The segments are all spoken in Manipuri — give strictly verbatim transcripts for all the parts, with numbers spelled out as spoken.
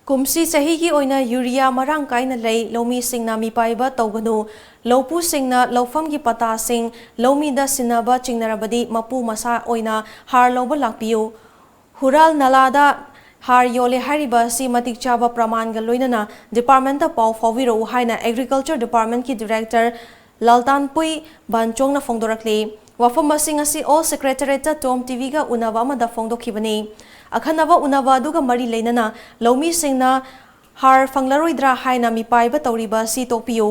ꯀꯨꯝꯁꯤ ꯆꯍꯤꯒꯤ ꯑꯣꯏꯅ ꯌꯨꯔꯤꯌꯥ ꯃꯔꯥꯡ ꯀꯥꯏꯅ ꯂꯩ, ꯂꯧꯃꯤꯁꯤꯡꯅ ꯃꯤꯄꯥꯏꯕ ꯇꯧꯒꯅꯨ꯫ ꯂꯧꯄꯨꯁꯤꯡꯅ ꯂꯧꯐꯝꯒꯤ ꯄꯇꯥꯁꯤꯡ ꯂꯧꯃꯤꯗ ꯁꯤꯟꯅꯕ ꯆꯤꯡꯅꯔꯕꯗꯤ ꯃꯄꯨ ꯃꯁꯥ ꯑꯣꯏꯅ ꯍꯥꯔ ꯂꯧꯕ ꯂꯥꯛꯄꯤꯌꯨ꯫ ꯍꯨꯔꯥꯜ ꯅꯂꯥꯗ ꯍꯥꯔ ꯌꯣꯜꯂꯦ ꯍꯥꯏꯔꯤꯕ ꯑꯁꯤ ꯃꯇꯤꯛ ꯆꯥꯕ ꯄ꯭ꯔꯃꯥꯟꯒ ꯂꯣꯏꯅꯅ ꯗꯤꯄꯥꯔꯠꯃꯦꯟꯇ ꯄꯥꯎ ꯐꯥꯎꯕꯤꯔꯛꯎ ꯍꯥꯏꯅ ꯑꯦꯒ꯭ꯔꯤꯀꯜꯆꯔ ꯗꯤꯄꯥꯔꯠꯃꯦꯟꯠꯀꯤ ꯗꯤꯔꯦꯛꯇꯔ ꯂꯥꯜꯇꯥꯟꯄꯨꯏ ꯕꯥꯟꯆꯣꯡꯅ ꯐꯣꯡꯗꯣꯔꯛꯂꯤ꯫ ꯋꯥꯐꯝ ꯑꯁꯤ ꯉꯁꯤ ꯑꯣꯜ ꯁꯦꯀ꯭ꯔꯦꯇꯔꯤꯌꯦꯠꯇ ꯇꯣꯝ ꯇꯤꯚꯤꯒ ꯎꯅꯕ ꯑꯃꯗ ꯐꯣꯡꯗꯣꯛꯈꯤꯕꯅꯤ꯫ ꯑꯈꯟꯅꯕ ꯎꯅꯕ ꯑꯗꯨꯒ ꯃꯔꯤ ꯂꯩꯅꯅ ꯂꯧꯃꯤꯁꯤꯡꯅ ꯍꯥꯔ ꯐꯪꯂꯔꯣꯏꯗ꯭ꯔꯥ ꯍꯥꯏꯅ ꯃꯤꯄꯥꯏꯕ ꯇꯧꯔꯤꯕ ꯑꯁꯤ ꯇꯣꯛꯄꯤꯌꯨ꯫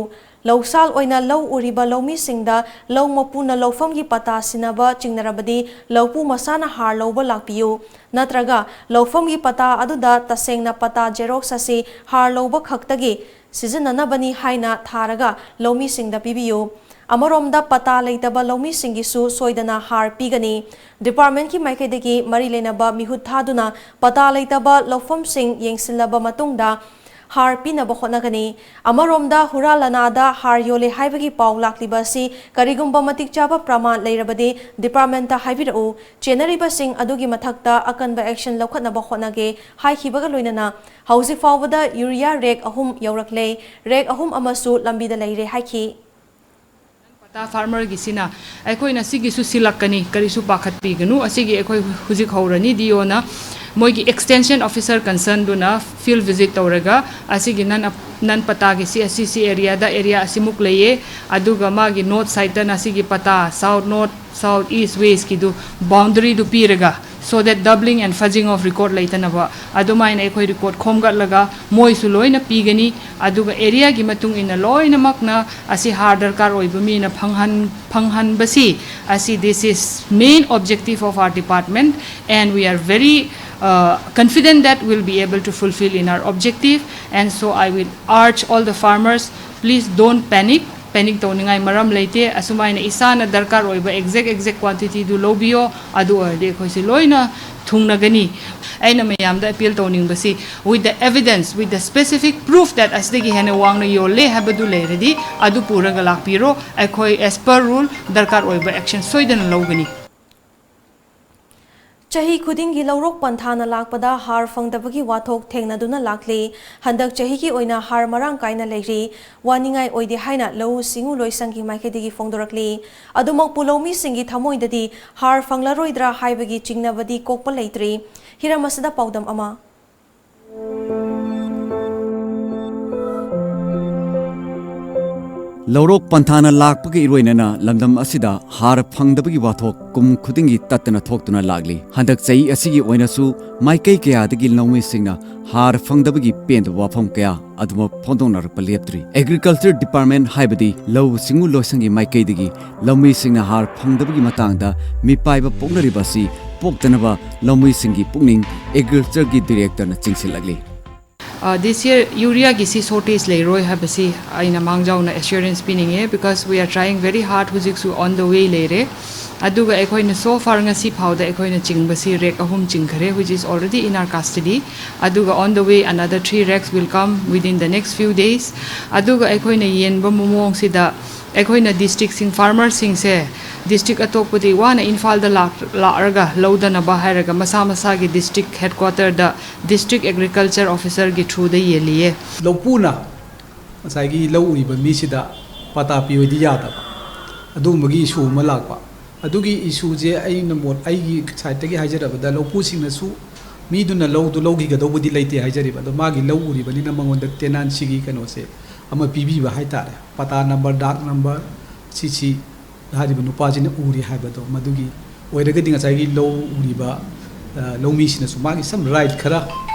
ꯂꯧꯁꯥꯜ ꯑꯣꯏꯅ ꯂꯧ ꯎꯔꯤꯕ ꯂꯧꯃꯤꯁꯤꯡꯗ ꯂꯧ ꯃꯄꯨꯅ ꯂꯧꯐꯝꯒꯤ ꯄꯇꯥ ꯁꯤꯟꯅꯕ ꯆꯤꯡꯅꯔꯕꯗꯤ ꯂꯧꯄꯨ ꯃꯁꯥꯅ ꯍꯥꯔ ꯂꯧꯕ ꯂꯥꯛꯄꯤꯌꯨ꯫ ꯅꯠꯇ꯭ꯔꯒ ꯂꯧꯐꯝꯒꯤ ꯄꯇꯥ ꯑꯗꯨꯗ ꯇꯁꯦꯡꯅ ꯄꯇꯥ ꯖꯦꯔꯣꯛꯁ ꯑꯁꯤ ꯍꯥꯔ ꯂꯧꯕ ꯈꯛꯇꯒꯤ ꯁꯤꯖꯤꯟꯅꯅꯕꯅꯤ ꯍꯥꯏꯅ ꯊꯥꯔꯒ ꯂꯧꯃꯤꯁꯤꯡꯗ ꯄꯤꯕꯤꯌꯨ꯫ ꯑꯃꯔꯣꯝꯗ ꯄꯇꯥ ꯂꯩꯇꯕ ꯂꯧꯃꯤꯁꯤꯡꯒꯤꯁꯨ ꯁꯣꯏꯗꯅ ꯍꯥꯔ ꯄꯤꯒꯅꯤ꯫ ꯗꯤꯄꯥꯔꯠꯃꯦꯟꯠꯀꯤ ꯃꯥꯏꯀꯩꯗꯒꯤ ꯃꯔꯤ ꯂꯩꯅꯕ ꯃꯤꯍꯨꯠ ꯊꯥꯗꯨꯅ ꯄꯇꯥ ꯂꯩꯇꯕ ꯂꯧꯐꯝꯁꯤꯡ ꯌꯦꯡꯁꯤꯜꯂꯕ ꯃꯇꯨꯡꯗ ꯍꯥꯔ ꯄꯤꯅꯕ ꯍꯣꯠꯅꯒꯅꯤ꯫ ꯑꯃꯔꯣꯝꯗ ꯍꯨꯔꯥꯜ ꯂꯅꯥꯗ ꯍꯥꯔ ꯌꯣꯜꯂꯦ ꯍꯥꯏꯕꯒꯤ ꯄꯥꯎ ꯂꯥꯛꯂꯤꯕ ꯑꯁꯤ ꯀꯔꯤꯒꯨꯝꯕ ꯃꯇꯤꯛ ꯆꯥꯕ ꯄ꯭ꯔꯃꯥꯟ ꯂꯩꯔꯕꯗꯤ ꯗꯤꯄꯥꯔꯠꯃꯦꯟꯠꯇ ꯍꯥꯏꯕꯤꯔꯛꯎ꯫ ꯆꯦꯟꯅꯔꯤꯕꯁꯤꯡ ꯑꯗꯨꯒꯤ ꯃꯊꯛꯇ ꯑꯀꯟꯕ ꯑꯦꯛꯁꯟ ꯂꯧꯈꯠꯅꯕ ꯍꯣꯠꯅꯒꯦ ꯍꯥꯏꯈꯤꯕꯒ ꯂꯣꯏꯅꯅ ꯍꯧꯖꯤꯛ ꯐꯥꯎꯕꯗ ꯌꯨꯔꯤꯌꯥ ꯔꯦꯛ ꯑꯍꯨꯝ ꯌꯧꯔꯛꯂꯦ, ꯔꯦꯛ ꯑꯍꯨꯝ ꯑꯃꯁꯨ ꯂꯝꯕꯤꯗ ꯂꯩꯔꯦ ꯍꯥꯏꯈꯤ꯫ ꯄꯇꯥ ꯐꯥꯔꯃꯔꯒꯤꯁꯤꯅ ꯑꯩꯈꯣꯏꯅ ꯁꯤꯒꯤꯁꯨ ꯁꯤꯜꯂꯛꯀꯅꯤ, ꯀꯔꯤꯁꯨ ꯄꯥꯈꯠꯄꯤꯒꯅꯨ꯫ ꯑꯁꯤꯒꯤ ꯑꯩꯈꯣꯏ ꯍꯧꯖꯤꯛ ꯍꯧꯔꯅꯤ꯫ ꯗꯤ ꯑꯣꯅ ꯃꯣꯏꯒꯤ ꯑꯦꯛꯁꯇꯦꯟꯁꯟ ꯑꯣꯐꯤꯁꯔ ꯀꯟꯁꯔꯟꯗꯨꯅ ꯐꯤꯜꯗ ꯚꯤꯖꯤꯠ ꯇꯧꯔꯒ ꯑꯁꯤꯒꯤ ꯅꯟ ꯅꯟ ꯄꯇꯥꯒꯤꯁꯤ ꯑꯁꯤꯁꯤ ꯑꯦꯔꯤꯌꯥꯗ ꯑꯦꯔꯤꯌꯥ ꯑꯁꯤꯃꯨꯛ ꯂꯩꯌꯦ, ꯑꯗꯨꯒ ꯃꯥꯒꯤ ꯅꯣꯔꯠ ꯁꯥꯏꯗꯇꯅ ꯑꯁꯤꯒꯤ ꯄꯇꯥ ꯁꯥꯎꯠ ꯅꯣꯔꯠ ꯁꯥꯎꯠ ꯏꯁ ꯋꯦꯁꯀꯤꯗꯨ ꯕꯥꯎꯟꯗꯔꯤꯗꯨ ꯄꯤꯔꯒ, so that doubling and fudging of record ꯂꯩꯇꯅꯕ ꯑꯗꯨꯃꯥꯏꯅ ꯑꯩꯈꯣꯏ ꯔꯤꯀꯣꯔꯠ ꯈꯣꯝꯒꯠꯂꯒ ꯃꯣꯏꯁꯨ ꯂꯣꯏꯅ ꯄꯤꯒꯅꯤ꯫ ꯑꯗꯨꯒ ꯑꯦꯔꯤꯌꯥꯒꯤ ꯃꯇꯨꯡ ꯏꯟꯅ ꯂꯣꯏꯅꯃꯛꯅ ꯑꯁꯤ ꯍꯥꯔ ꯗꯔꯀꯥꯔ ꯑꯣꯏꯕ ꯃꯤꯅ ꯐꯪꯍꯟ ꯐꯪꯍꯟꯕꯁꯤ ꯑꯁꯤ, this is main objective of our department, and we are very uh, confident that we'll be able to fulfill in our objective. And so I will urge all the farmers, please don't panic. Panic ꯇꯧꯅꯤꯡꯉꯥꯏ ꯃꯔꯝ ꯂꯩꯇꯦ꯫ ꯑꯁꯨꯃꯥꯏꯅ ꯏꯁꯥꯅ ꯗꯔꯀꯥꯔ ꯑꯣꯏꯕ exact exact quantityꯗꯨ ꯂꯧꯕꯤꯌꯣ, ꯑꯗꯨ ꯑꯣꯏꯔꯗꯤ ꯑꯩꯈꯣꯏꯁꯤ ꯂꯣꯏꯅ ꯊꯨꯡꯅꯒꯅꯤ꯫ ꯑꯩꯅ ꯃꯌꯥꯝꯗ appeal ꯇꯧꯅꯤꯡꯕꯁꯤ, with the evidence, with the specific proof that ꯑꯁꯤꯗꯒꯤ ꯍꯦꯟꯅ ꯋꯥꯡꯅ ꯌꯣꯜꯂꯦ ꯍꯥꯏꯕꯗꯨ ꯂꯩꯔꯗꯤ ꯑꯗꯨ ꯄꯨꯔꯒ ꯂꯥꯛꯄꯤꯔꯣ꯫ ꯑꯩꯈꯣꯏ as per rule ꯗꯔꯀꯥꯔ ꯑꯣꯏꯕ action ꯁꯣꯏꯗꯅ ꯂꯧꯒꯅꯤ꯫ ꯆꯍꯤ ꯈꯨꯗꯤꯡꯒꯤ ꯂꯧꯔꯣꯛ ꯄꯟꯊꯥꯅ ꯂꯥꯛꯄꯗ ꯍꯥꯔ ꯐꯪꯗꯕꯒꯤ ꯋꯥꯊꯣꯛ ꯊꯦꯡꯅꯗꯨꯅ ꯂꯥꯛꯂꯤ꯫ ꯍꯟꯗꯛ ꯆꯍꯤꯒꯤ ꯑꯣꯏꯅ ꯍꯥꯔ ꯃꯔꯥꯡ ꯀꯥꯏꯅ ꯂꯩꯔꯤ꯫ ꯋꯥꯅꯤꯡꯉꯥꯏ ꯑꯣꯏꯗꯦ ꯍꯥꯏꯅ ꯂꯧꯎ ꯁꯤꯡꯎ ꯂꯣꯏꯁꯪꯒꯤ ꯃꯥꯏꯀꯩꯗꯒꯤ ꯐꯣꯡꯗꯣꯔꯛꯂꯤ꯫ ꯑꯗꯨꯃꯛꯄꯨ ꯂꯧꯃꯤꯁꯤꯡꯒꯤ ꯊꯃꯣꯏꯗꯗꯤ ꯍꯥꯔ ꯐꯪꯂꯔꯣꯏꯗ꯭ꯔꯥ ꯍꯥꯏꯕꯒꯤ ꯆꯤꯡꯅꯕꯗꯤ ꯀꯣꯛꯄ ꯂꯩꯇ꯭ꯔꯤ꯫ ꯍꯤꯔꯝ ꯑꯁꯤꯗ ꯄꯥꯎꯗꯝ ꯑꯃ꯫ ꯂꯧꯔꯣꯛ ꯄꯟꯊꯥꯅ ꯂꯥꯛꯄꯒ ꯏꯔꯣꯏꯅꯅ ꯂꯝꯗꯝ ꯑꯁꯤꯗ ꯍꯥꯔ ꯐꯪꯗꯕꯒꯤ ꯋꯥꯊꯣꯛ ꯀꯨꯝ ꯈꯨꯗꯤꯡꯒꯤ ꯇꯠꯇꯅ ꯊꯣꯛꯇꯨꯅ ꯂꯥꯛꯂꯤ꯫ ꯍꯟꯗꯛ ꯆꯍꯤ ꯑꯁꯤꯒꯤ ꯑꯣꯏꯅꯁꯨ ꯃꯥꯏꯀꯩ ꯀꯌꯥꯗꯒꯤ ꯂꯧꯃꯤꯁꯤꯡꯅ ꯍꯥꯔ ꯐꯪꯗꯕꯒꯤ ꯄꯦꯟꯗꯕ ꯋꯥꯐꯝ ꯀꯌꯥ ꯑꯗꯨꯃꯛ ꯐꯣꯡꯗꯣꯛꯅꯔꯛꯄ ꯂꯦꯞꯇ꯭ꯔꯤ꯫ Agriculture Department ꯍꯥꯏꯕꯗꯤ ꯂꯧꯎ ꯁꯤꯡꯎ ꯂꯣꯏꯁꯪꯒꯤ ꯃꯥꯏꯀꯩꯗꯒꯤ ꯂꯧꯃꯤꯁꯤꯡꯅ ꯍꯥꯔ ꯐꯪꯗꯕꯒꯤ ꯃꯇꯥꯡꯗ ꯃꯤꯄꯥꯏꯕ ꯄꯣꯛꯅꯔꯤꯕ ꯑꯁꯤ ꯄꯣꯛꯇꯅꯕ ꯂꯧꯃꯤꯁꯤꯡꯒꯤ ꯄꯨꯛꯅꯤꯡ Agricultureꯒꯤ Directorꯅ ꯆꯤꯡꯁꯤꯜꯂꯛꯂꯤ꯫ Uh, this year ꯌꯨꯔꯤꯌꯥꯒꯤꯁꯤ shortage ꯂꯩꯔꯣꯏ ꯍꯥꯏꯕꯁꯤ ꯑꯩꯅ ꯃꯥꯡꯖꯧꯅ assurance ꯄꯤꯅꯤꯡꯉꯦ, because we are trying very hard, ꯍꯧꯖꯤꯛꯁꯨ on the way ꯂꯩꯔꯦ꯫ ꯑꯗꯨꯒ ꯑꯩꯈꯣꯏꯅ so far ꯉꯁꯤ ꯐꯥꯎꯗ ꯑꯩꯈꯣꯏꯅ ꯆꯤꯡꯕꯁꯤ ꯔꯦꯛ ꯑꯍꯨꯝ ꯆꯤꯡꯈꯔꯦ, which is already in our custody꯫ ꯑꯗꯨꯒ on the way another three racks will come within the next few days꯫ ꯑꯗꯨꯒ ꯑꯩꯈꯣꯏꯅ ꯌꯦꯡꯕ ꯃꯑꯣꯡꯁꯤꯗ ꯑꯩꯈꯣꯏꯅ districtꯁꯤꯡ farmerꯁꯤꯡꯁꯦ district ꯑꯇꯣꯞꯄꯗꯤ ꯋꯥꯅ ꯏꯝꯐꯥꯜꯗ ꯂꯥꯛ-, ꯂꯥꯛꯑꯒ ꯂꯧꯗꯅꯕ ꯍꯥꯏꯔꯒ ꯃꯁꯥ ꯃꯁꯥꯒꯤ district headquarterꯗ district agriculture officerꯒꯤ throughꯗ ꯌꯦꯜꯂꯤꯌꯦ꯫ ꯂꯧꯄꯨꯅ ꯉꯁꯥꯏꯒꯤ ꯂꯧ ꯎꯔꯤꯕ ꯃꯤꯁꯤꯗ ꯄꯇꯥ ꯄꯤꯌꯣꯗꯤ ꯌꯥꯗꯕ, ꯑꯗꯨꯒꯨꯝꯕꯒꯤ issue ꯑꯃ ꯂꯥꯛꯄ꯫ ꯑꯗꯨꯒꯤ issueꯁꯦ ꯑꯩꯅ ꯃꯣꯠ, ꯑꯩꯒꯤ sideꯇꯒꯤ ꯍꯥꯏꯖꯔꯕꯗ, ꯂꯧꯄꯨꯁꯤꯡꯅꯁꯨ ꯃꯤꯗꯨꯅ ꯂꯧꯗꯨ ꯂꯧꯈꯤꯒꯗꯧꯕꯗꯤ ꯂꯩꯇꯦ ꯍꯥꯏꯖꯔꯤꯕ, ꯑꯗꯣ ꯃꯥꯒꯤ ꯂꯧ ꯎꯔꯤꯕꯅꯤꯅ ꯃꯉꯣꯟꯗ tenancyꯒꯤ ꯀꯩꯅꯣꯁꯦ ꯑꯃ ꯄꯤꯕꯤꯕ ꯍꯥꯏꯇꯥꯔꯦ, ꯄꯇꯥ number, ꯗꯥꯛ number, ꯁꯤꯁꯤ ꯍꯥꯏꯔꯤꯕ ꯅꯨꯄꯥꯁꯤꯅ ꯎꯔꯤ ꯍꯥꯏꯕꯗꯣ, ꯃꯗꯨꯒꯤ ꯑꯣꯏꯔꯒꯗꯤ ꯉꯁꯥꯏꯒꯤ ꯂꯧ ꯎꯔꯤꯕ, ꯑ, ꯂꯧꯃꯤꯁꯤꯅꯁꯨ ꯃꯥꯒꯤ some right ꯈꯔ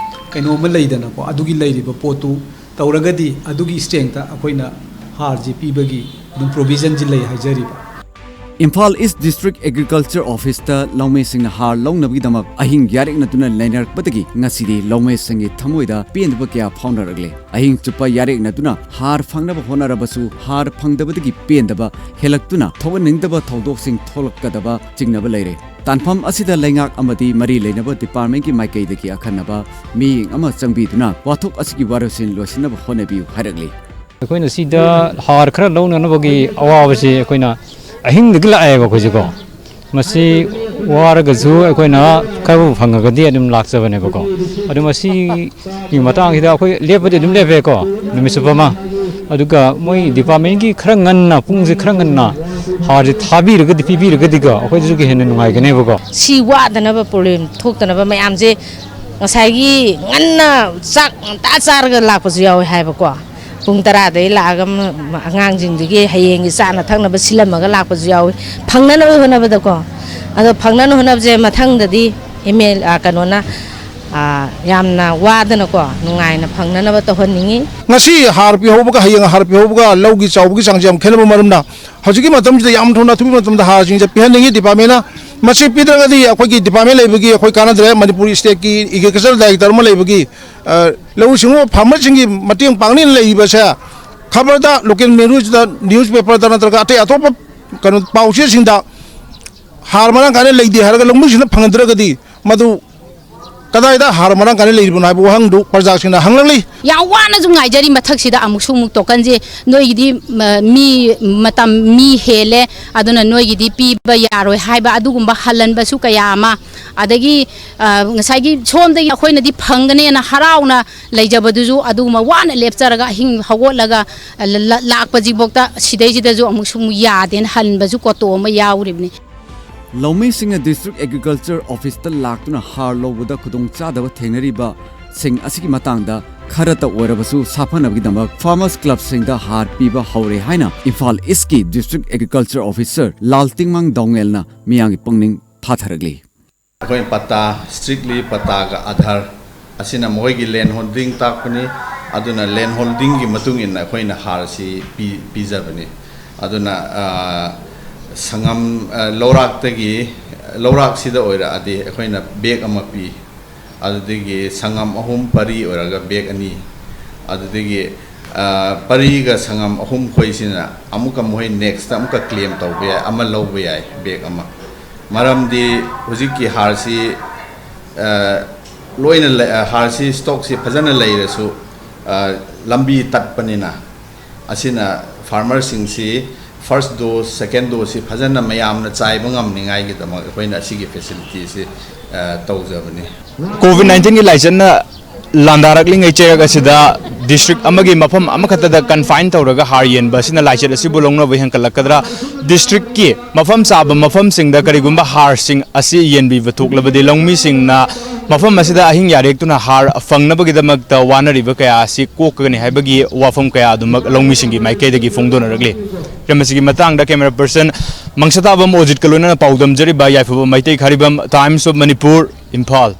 ꯀꯩꯅꯣꯝꯃ ꯂꯩꯗꯅꯀꯣ, ꯑꯗꯨꯒꯤ ꯂꯩꯔꯤꯕ ꯄꯣꯠꯇꯨ ꯇꯧꯔꯒꯗꯤ ꯑꯗꯨꯒꯤ strengthꯇ ꯑꯩꯈꯣꯏꯅ ꯍꯥꯔꯁꯤ ꯄꯤꯕꯒꯤ ꯑꯗꯨꯝ provisionꯁꯤ ꯂꯩ ꯍꯥꯏꯖꯔꯤꯕ꯫ ꯏꯝꯐꯥꯜ East District Agriculture Officeꯇ ꯂꯧꯃꯤꯁꯤꯡꯅ ꯍꯥꯔ ꯂꯧꯅꯕꯒꯤꯗꯃꯛ ꯑꯍꯤꯡ ꯌꯥꯔꯦꯛꯅꯗꯨꯅ ꯂꯩꯅꯔꯛꯄꯗꯒꯤ ꯉꯁꯤꯗꯤ ꯂꯧꯃꯤꯁꯤꯡꯒꯤ ꯊꯃꯣꯏꯗ ꯄꯦꯟꯗꯕ ꯀꯌꯥ ꯐꯥꯎꯅꯔꯛꯂꯦ꯫ ꯑꯍꯤꯡ ꯆꯨꯞꯄ ꯌꯥꯔꯦꯛꯅꯗꯨꯅ ꯍꯥꯔ ꯐꯪꯅꯕ ꯍꯣꯠꯅꯔꯕꯁꯨ ꯍꯥꯔ ꯐꯪꯗꯕꯗꯒꯤ ꯄꯦꯟꯗꯕ ꯍꯦꯜꯂꯛꯇꯨꯅ ꯊꯣꯛꯍꯟꯅꯤꯡꯗꯕ ꯊꯧꯗꯣꯛꯁꯤꯡ ꯊꯣꯛꯂꯛꯀꯗꯕ ꯆꯤꯡꯅꯕ ꯂꯩꯔꯦ꯫ ꯇꯥꯟꯐꯝ ꯑꯁꯤꯗ ꯂꯩꯉꯥꯛ ꯑꯃꯗꯤ ꯃꯔꯤ ꯂꯩꯅꯕ departmentꯀꯤ ꯃꯥꯏꯀꯩꯗꯒꯤ ꯑꯈꯟꯅꯕ ꯃꯤꯠꯌꯦꯡ ꯑꯃ ꯆꯪꯕꯤꯗꯨꯅ ꯋꯥꯊꯣꯛ ꯑꯁꯤꯒꯤ ꯋꯥꯔꯣꯏꯁꯤꯟ ꯂꯣꯏꯁꯤꯟꯅꯕ ꯍꯣꯠꯅꯕꯤꯌꯨ ꯍꯥꯏꯔꯛꯂꯤ꯫ ꯑꯩꯈꯣꯏꯅ ꯁꯤꯗ ꯍꯥꯔ ꯈꯔ ꯂꯧꯅꯅꯕꯒꯤ ꯑꯋꯥꯕꯁꯤ ꯑꯩꯈꯣꯏꯅ ꯑꯍꯤꯡꯗꯒꯤ ꯂꯥꯛꯑꯦꯕ ꯑꯩꯈꯣꯏꯁꯦꯀꯣ꯫ ꯃꯁꯤ ꯋꯥꯔꯒꯁꯨ ꯑꯩꯈꯣꯏꯅ ꯈꯔꯕꯨ ꯐꯪꯉꯒꯗꯤ ꯑꯗꯨꯝ ꯂꯥꯛꯆꯕꯅꯦꯕꯀꯣ꯫ ꯑꯗꯨ ꯃꯁꯤꯒꯤ ꯃꯇꯥꯡꯁꯤꯗ ꯑꯩꯈꯣꯏ ꯂꯦꯞꯄꯗꯤ ꯑꯗꯨꯝ ꯂꯦꯞꯄꯦꯀꯣ, ꯅꯨꯃꯤꯠ ꯆꯨꯞꯄ ꯑꯃ꯫ ꯑꯗꯨꯒ ꯃꯣꯏ ꯗꯤꯄꯥꯔꯠꯃꯦꯟꯒꯤ ꯈꯔ ꯉꯟꯅ, ꯄꯨꯡꯁꯦ ꯈꯔ ꯉꯟꯅ ꯍꯥꯔꯁꯦ ꯊꯥꯕꯤꯔꯒꯗꯤ, ꯄꯤꯕꯤꯔꯒꯗꯤꯀꯣ, ꯑꯩꯈꯣꯏꯗꯁꯨ ꯍꯦꯟꯅ ꯅꯨꯡꯉꯥꯏꯒꯅꯦꯕꯀꯣ꯫ ꯁꯤ ꯋꯥꯗꯅꯕ, ꯄ꯭ꯔꯣꯕ꯭ꯂꯦꯝ ꯊꯣꯛꯇꯅꯕ ꯃꯌꯥꯝꯁꯦ ꯉꯁꯥꯏꯒꯤ ꯉꯟꯅ ꯆꯥꯛ ꯉꯟꯇꯥ ꯆꯥꯔꯒ ꯂꯥꯛꯄꯁꯨ ꯌꯥꯎꯋꯦ ꯍꯥꯏꯕꯀꯣ꯫ ꯄꯨꯡ ꯇꯔꯥꯗꯒꯤ ꯂꯥꯛꯑꯒ ꯃ-, ꯃ-, ꯑꯉꯥꯡꯁꯤꯡꯗꯨꯒꯤ ꯍꯌꯦꯡꯒꯤ ꯆꯥꯅ ꯊꯛꯅꯕ ꯁꯤꯜꯂꯝꯃꯒ ꯂꯥꯛꯄꯁꯨ ꯌꯥꯎꯋꯤ, ꯐꯪꯅꯅꯕ ꯍꯣꯠꯅꯕꯗꯀꯣ꯫ ꯑꯗꯣ ꯐꯪꯅꯅꯕ ꯍꯣꯠꯅꯕꯁꯦ ꯃꯊꯪꯗꯗꯤ ꯑꯦꯝ ꯑꯦꯜ, ꯑ, ꯀꯩꯅꯣꯅ, ꯑ, ꯌꯥꯝꯅ ꯋꯥꯗꯅꯀꯣ, ꯅꯨꯡꯉꯥꯏꯅ ꯐꯪꯅꯅꯕ ꯇꯧꯍꯟꯅꯤꯡꯉꯤ꯫ ꯉꯁꯤ ꯍꯥꯔ ꯄꯤꯍꯧꯕꯒ ꯍꯌꯦꯡ ꯍꯥꯔ ꯄꯤꯍꯧꯕꯒ ꯂꯧꯒꯤ ꯆꯥꯎꯕꯒꯤ ꯆꯥꯡꯁꯦ ꯌꯥꯝ ꯈꯦꯠꯅꯕ ꯃꯔꯝꯅ ꯍꯧꯖꯤꯛꯀꯤ ꯃꯇꯝꯁꯤꯗ ꯌꯥꯝ ꯊꯨꯅ ꯑꯊꯨꯕ ꯃꯇꯝꯗ ꯍꯥꯔꯁꯤꯡꯁꯦ ꯄꯤꯍꯟꯅꯤꯡꯉꯤ ꯗꯤꯄꯥꯔꯠꯃꯦꯟꯅ꯫ ꯃꯁꯤ ꯄꯤꯗ꯭ꯔꯒꯗꯤ ꯑꯩꯈꯣꯏꯒꯤ ꯗꯤꯄꯥꯔꯠꯃꯦꯟ ꯂꯩꯕꯒꯤ ꯑꯩꯈꯣꯏ ꯀꯥꯟꯅꯗ꯭ꯔꯦ꯫ ꯃꯅꯤꯄꯨꯔ ꯁ꯭ꯇꯦꯠꯀꯤ ꯑꯦꯒ꯭ꯔꯤꯀꯜꯆꯔ ꯗꯥꯏꯔꯦꯛꯇꯔ ꯑꯃ ꯂꯩꯕꯒꯤ, ꯑ, ꯂꯧꯎ ꯁꯤꯡꯎ ꯐꯥꯔꯃꯔꯁꯤꯡꯒꯤ ꯃꯇꯦꯡ ꯄꯥꯡꯅꯤꯅ ꯂꯩꯔꯤꯕꯁꯦ, ꯈꯕꯔꯗ, ꯂꯣꯀꯦꯜ ꯃꯦꯗꯤꯌꯥꯗ, ꯅ꯭ꯌꯨꯁꯄꯦꯄꯔꯗ ꯅꯠꯇ꯭ꯔꯒ ꯑꯇꯩ ꯑꯇꯣꯞꯄ ꯀꯩꯅꯣ ꯄꯥꯎꯆꯦꯁꯤꯡꯗ ꯍꯥꯔ ꯃꯔꯥꯡ ꯀꯥꯏꯅ ꯂꯩꯇꯦ ꯍꯥꯏꯔꯒ ꯂꯧꯃꯤꯁꯤꯡꯅ ꯐꯪꯍꯟꯗ꯭ꯔꯒꯗꯤ ꯃꯗꯨ ꯀꯗꯥꯏꯗ ꯍꯥꯔ ꯃꯔꯥꯡ ꯀꯥꯏꯅ ꯂꯩꯔꯤꯕꯅꯣ ꯍꯥꯏꯕ ꯋꯥꯍꯪꯗꯨ ꯄ꯭ꯔꯖꯥꯁꯤꯡꯅ ꯍꯪꯂꯛꯂꯤ꯫ ꯌꯥꯝ ꯋꯥꯅꯁꯨ ꯉꯥꯏꯖꯔꯤ꯫ ꯃꯊꯛꯁꯤꯗ ꯑꯃꯨꯛꯁꯨ ꯑꯃꯨꯛ ꯇꯣꯀꯟꯁꯦ ꯅꯣꯏꯒꯤꯗꯤ, ꯃ-, ꯃꯤ ꯃꯇꯝ ꯃꯤ ꯍꯦꯜꯂꯦ, ꯑꯗꯨꯅ ꯅꯣꯏꯒꯤꯗꯤ ꯄꯤꯕ ꯌꯥꯔꯣꯏ ꯍꯥꯏꯕ ꯑꯗꯨꯒꯨꯝꯕ ꯍꯜꯍꯟꯕꯁꯨ ꯀꯌꯥ ꯑꯃ, ꯑꯗꯒꯤ, ꯑ, ꯉꯁꯥꯏꯒꯤ ꯁꯣꯝꯗꯒꯤ ꯑꯩꯈꯣꯏꯅꯗꯤ ꯐꯪꯒꯅꯦꯅ ꯍꯔꯥꯎꯅ ꯂꯩꯖꯕꯗꯨꯁꯨ ꯑꯗꯨꯒꯨꯝꯕ ꯋꯥꯅ ꯂꯦꯞꯆꯔꯒ ꯑꯍꯤꯡ ꯍꯧꯒꯠꯂꯒ, ꯑ, ꯂ-, ꯂ-, ꯂꯥꯛꯄꯁꯤꯐꯥꯎꯗ ꯁꯤꯗꯩꯁꯤꯗꯁꯨ ꯑꯃꯨꯛꯁꯨ ꯑꯃꯨꯛ ꯌꯥꯗꯦꯅ ꯍꯟꯕꯁꯨ ꯀꯣꯇꯣ ꯑꯃ ꯌꯥꯎꯔꯤꯕꯅꯤ꯫ ꯂꯧꯃꯤꯁꯤꯡꯅ ꯗꯤꯁꯇ꯭ꯔꯤꯛ ꯑꯦꯒ꯭ꯔꯤꯀꯜꯆꯔ ꯑꯣꯐꯤꯁꯇ ꯂꯥꯛꯇꯨꯅ ꯍꯥꯔ ꯂꯧꯕꯗ ꯈꯨꯗꯣꯡꯆꯥꯗꯕ ꯊꯦꯡꯅꯔꯤꯕꯁꯤꯡ ꯑꯁꯤꯒꯤ ꯃꯇꯥꯡꯗ ꯈꯔꯇ ꯑꯣꯏꯔꯕꯁꯨ ꯁꯥꯐꯅꯕꯒꯤꯗꯃꯛ ꯐꯥꯔꯃꯔꯁ ꯀ꯭ꯂꯕꯁꯤꯡꯗ ꯍꯥꯔ ꯄꯤꯕ ꯍꯧꯔꯦ ꯍꯥꯏꯅ ꯏꯝꯐꯥꯜ ꯏꯁꯀꯤ ꯗꯤꯁꯇ꯭ꯔꯤꯛ ꯑꯦꯒ꯭ꯔꯤꯀꯜꯆꯔ ꯑꯣꯐꯤꯁꯔ ꯂꯥꯜꯇꯤꯡꯃꯥꯡ ꯗꯥꯎꯉꯦꯜꯅ ꯃꯤꯌꯥꯝꯒꯤ ꯄꯨꯛꯅꯤꯡ ꯊꯥꯊꯔꯛꯂꯤ꯫ ꯑꯩꯈꯣꯏꯅ ꯄꯇꯥ, strictly ꯄꯇꯥꯒ ꯑꯙꯥꯔ ꯑꯁꯤꯅ ꯃꯈꯣꯏꯒꯤ ꯂꯦꯟ ꯍꯣꯜꯗꯤꯡ ꯇꯥꯛꯄꯅꯤ꯫ ꯑꯗꯨꯅ ꯂꯦꯟ ꯍꯣꯜꯗꯤꯡꯒꯤ ꯃꯇꯨꯡ ꯏꯟꯅ ꯑꯩꯈꯣꯏꯅ ꯍꯥꯔꯁꯤ ꯄꯤ-, ꯄꯤꯖꯕꯅꯤ꯫ ꯑꯗꯨꯅ, ꯑ, ꯁꯪꯉꯝ, ꯑ, ꯂꯧꯔꯥꯛꯇꯒꯤ, ꯂꯧꯔꯥꯛꯁꯤꯗ ꯑꯣꯏꯔꯛꯑꯗꯤ ꯑꯩꯈꯣꯏꯅ ꯕꯦꯒ ꯑꯃ ꯄꯤ꯫ ꯑꯗꯨꯗꯒꯤ ꯁꯪꯉꯝ ꯑꯍꯨꯝ ꯄꯔꯤ ꯑꯣꯏꯔꯒ ꯕꯦꯒ ꯑꯅꯤ꯫ ꯑꯗꯨꯗꯒꯤ, ꯑ, ꯄꯔꯤꯒ ꯁꯪꯉꯝ ꯑꯍꯨꯝ ꯈꯣꯏꯁꯤꯅ ꯑꯃꯨꯛꯀ ꯃꯈꯣꯏ next ꯑꯃꯨꯛꯀ claim ꯇꯧꯕ ꯌꯥꯏ, ꯑꯃ ꯂꯧꯕ ꯌꯥꯏ, ꯕꯦꯒ ꯑꯃ꯫ ꯃꯔꯝꯗꯤ ꯍꯧꯖꯤꯛꯀꯤ ꯍꯥꯔꯁꯤ, ꯑ, ꯂꯣꯏꯅ ꯂꯩ-, ꯑ, ꯍꯥꯔꯁꯤ ꯁ꯭ꯇꯣꯛꯁꯤ ꯐꯖꯅ ꯂꯩꯔꯁꯨ, ꯑ, ꯂꯝꯕꯤ ꯇꯠꯄꯅꯤꯅ, ꯑꯁꯤꯅ ꯐꯥꯔꯃꯔꯁꯤꯡꯁꯤ First dose, second dose ꯁꯤ ꯐꯖꯅ ꯃꯌꯥꯝꯅ ꯆꯥꯏꯕ ꯉꯝꯅꯤꯡꯉꯥꯏꯒꯤꯗꯃꯛ ꯑꯩꯈꯣꯏꯅ ꯑꯁꯤꯒꯤ ꯐꯦꯁꯤꯂꯤꯇꯤꯁꯤ ꯇꯧꯖꯕꯅꯤ꯫ ꯀꯣꯚꯤꯗ ꯅꯥꯏꯟꯇꯤꯟꯒꯤ ꯂꯥꯏꯆꯠꯅ ꯂꯥꯟꯗꯥꯔꯛꯂꯤꯉꯩ ꯆꯩꯔꯛ ꯑꯁꯤꯗ ꯗꯤꯁꯇ꯭ꯔꯤꯛ ꯑꯃꯒꯤ ꯃꯐꯝ ꯑꯃꯈꯛꯇꯗ ꯀꯟꯐꯥꯏꯟ ꯇꯧꯔꯒ ꯍꯥꯔ ꯌꯦꯟꯕ ꯑꯁꯤꯅ ꯂꯥꯏꯆꯠ ꯑꯁꯤꯕꯨ ꯂꯧꯅꯕ ꯍꯦꯟꯒꯠꯂꯛꯀꯗ꯭ꯔꯥ? ꯗꯤꯁꯇ꯭ꯔꯤꯛꯀꯤ ꯃꯐꯝ ꯆꯥꯕ ꯃꯐꯝꯁꯤꯡꯗ ꯀꯔꯤꯒꯨꯝꯕ ꯍꯥꯔꯁꯤꯡ ꯑꯁꯤ ꯌꯦꯟꯕꯤꯕ ꯊꯣꯛꯂꯕꯗꯤ ꯂꯧꯃꯤꯁꯤꯡꯅ ꯃꯐꯝ ꯑꯁꯤꯗ ꯑꯍꯤꯡ ꯌꯥꯔꯦꯛꯇꯨꯅ ꯍꯥꯔ ꯐꯪꯅꯕꯒꯤꯗꯃꯛꯇ ꯋꯥꯅꯔꯤꯕ ꯀꯌꯥ ꯑꯁꯤ ꯀꯣꯛꯀꯒꯅꯤ ꯍꯥꯏꯕꯒꯤ ꯋꯥꯐꯝ ꯀꯌꯥ ꯑꯗꯨꯃꯛ ꯂꯧꯃꯤꯁꯤꯡꯒꯤ ꯃꯥꯏꯀꯩꯗꯒꯤ ꯐꯣꯡꯗꯣꯛꯅꯔꯛꯂꯤ꯫ ꯃꯁꯤꯒꯤ ꯃꯇꯥꯡꯗ ꯀꯦꯃꯦꯔꯥ ꯄꯔꯁꯟ ꯃꯪꯁꯇꯥꯕꯝ ꯑꯣꯖꯤꯠꯀ ꯂꯣꯏꯅꯅ ꯄꯥꯎꯗꯝꯖꯔꯤꯕ ꯌꯥꯏꯐꯕ Meitei, ꯈꯥꯔꯤꯕꯝ, Times of Manipur, Imphal.